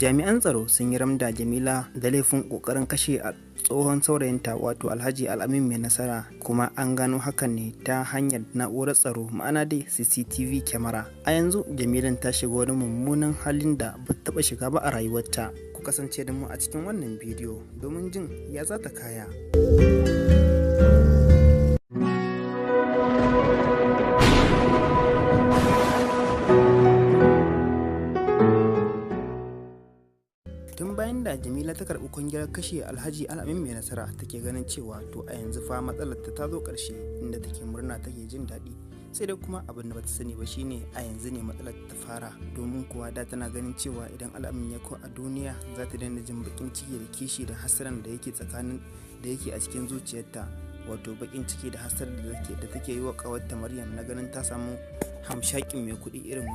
Jami'an tsaro sun yi ramda Jamila da laifin ƙoƙarin kashe tsohon saurayinta, wato Alhaji Al'amin Mai Nasara, kuma an gano hakan ne ta hanyar na'urar tsaro, ma'ana dai CCTV kyamara. A yanzu Jamilan ta shiga wani mummunan halin da ba ta taɓa shiga ba a rayuwarta. Ku kasance da mu a cikin wannan bidiyo domin jin ya za ta kaya. Tun bayan da Jamila ta karɓi kwangilar kashe Alhaji Al'amin Mai Nasara, take ganin cewa to a yanzu fa matsalar ta zo ƙarshe, inda take murna take jin daɗi. Sai dai kuma abin da bata sani ba shine a yanzu ne matsalar ta fara, domin kuwa da tana ganin cewa idan Al'amin ya ko a duniya za ta daina jin bakin ciki da kishi da hasaran da yake tsakanin da yake a cikin zuciyarta, wato bakin ciki da hasarar da take yi wa ƙawarta Maryam na ganin ta samu hamshakin mai kuɗi irin